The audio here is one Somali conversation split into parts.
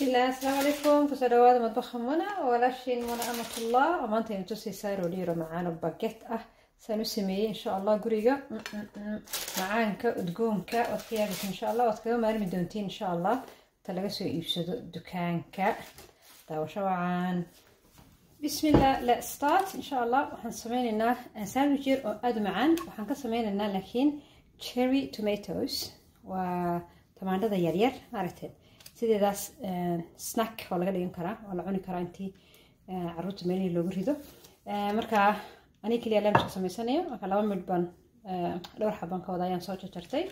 Bismillah, asalaamu calaykum. Kusoo dhawaada madbaxa Muna, walaashiin Muna Amatullah. Oo maanta aynu tusaysaa roodhi macaan oo baget ah saan u sameeyey, insha Allah. Guriga macaanka udgoonka waad ka yaabaysa, insha Allah. Waad kaga maarmi doontiin, insha Allah, ta laga soo iibsado dukaanka. Daawasho wacan. Bismillah, let's start, insha Allah. Waxaan sameynaynaa sandwich yar oo aada u macaan. Waxaan ka sameynaynaa laakiin cherry tomatoes, waa tamaandhada yaryar, maaragtay. Sideedaas snack waa laga dhigan karaa, waa la cuni karaa intii caruurta meelihii loogu rido. Marka aniga keliya lunchka sameysanayo. Marka laba midh baan, dhowr xabaan ka wada ayaan soo jarjartay.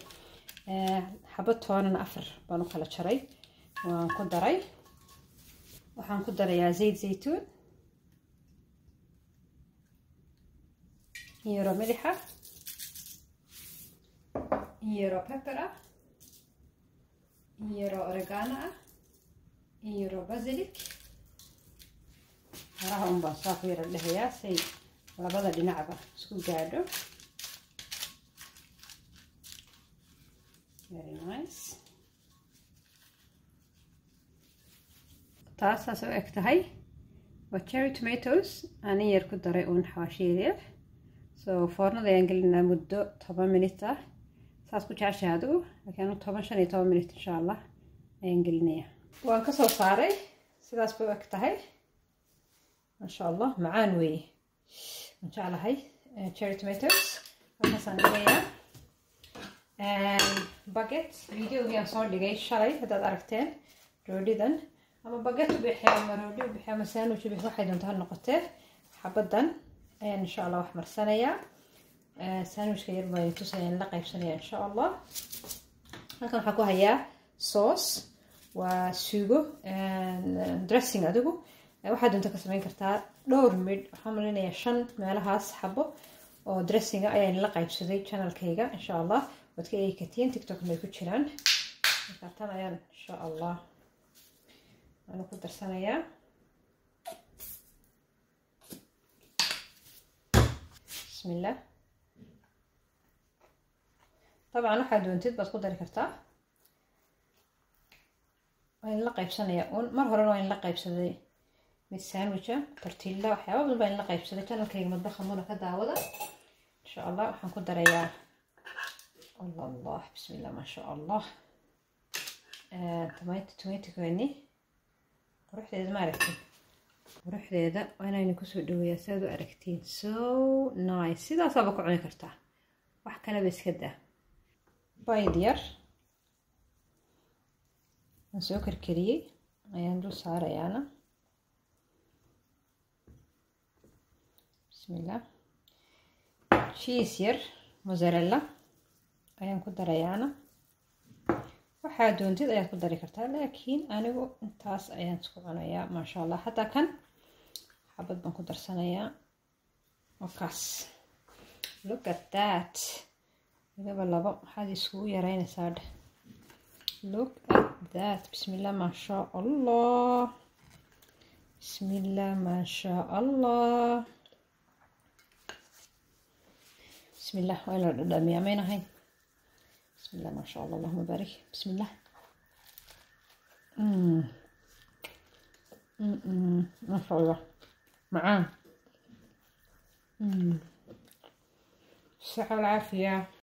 Xabad toonana afar baan u kala jaray, waan ku daray. Waxaan ku darayaa zayd zaytuun, in yaroo milixa, in yaroo pepper ah, in yaroo oregano ah, in yaroo basilic. Haraha un baan saa ku yara dhehayaa say labada dhinacba isku gaadho. Very nice. Taas saas u eg tahay, waa cherry tomatoes aan in yar ku daray uun xawaasho yaryar. So foornada ayaan gelinaa muddo 10 minute ah. Saas ku jeceshahay adigu, laakiin anu 10, 15 minute, insha Allah, ayaan gelinaya. Waan kasoo saaray, sidaas bay u eg tahay, maasha Allah. Macaan weeye, waan jeclahay cherry tomatoes. Halkaasaan dhigayaa baget. Videogii aan soo dhigay shalay haddaad aragteen, roodhidan ama baget u bixi ama roodhi u bixi ama sandwich u bixi, waxay doonta ha noqotee, xabaddan ayaan, insha Allah, wax marsanayaa. Sandwichka yar baan tusayaan, la qaybsanaya, insha Allah. Halkan waxaan ku hayaa sauce, waa suugo, dressing. Adigu waxaad doonta ka samayn kartaa. Dhowr midh, waxaan malinayaa shan meelahaas xabo oo dressinga ayaan la qaybsaday channelkayga, insha Allah waad ka eegi kartiin. TikTokna ay ku jiraan. Marka tan ayaan, insha Allah, waanu ku darsanayaa. Bismillah. Dabcan waxaad doontid baad ku dari kartaa. Waan la qaybsanayaa uun. Mar horena waan la qaybsaday mid sandwicha, tortilla, waxyaaba badan baan la qaybsaday. Channelkayga Madbaxa Muna ka daawada, insha Allah. Waxaan ku darayaa, Allah Allah, bismillah, maasha Allah, tomato. Tomatokeeni quruxdeeda ma aragtid? Quruxdeeda waa inaynu kusoo dhaweeyaa si aad u aragtiin. So nice. Sidaasaaba ku cuni kartaa, wax kaleba iska daa. Bayd yar aan soo karkariyey ayaan dul saarayaana. Bismillah. Cheese yar, mozzarella, ayaan ku darayaana. Waxaa doontid ayaad ku dari kartaa, laakiin anigu intaas ayaan isku cunayaa, maasha Allah. Xataa kan xabad baan ku darsanayaa. Wakaas, look at that. Laba labo maxaad iskugu yareynaysaa dheh. Look at that. Bismillah, maasha Allah. Bismillah, maasha Allah. Bismillah. Waa in la dhadhamiyaa, maynahayn? Bismillah, maasha Allah, allahuma baarik. Bismillah. Maasha Allah, macaan. الصحة والعافية.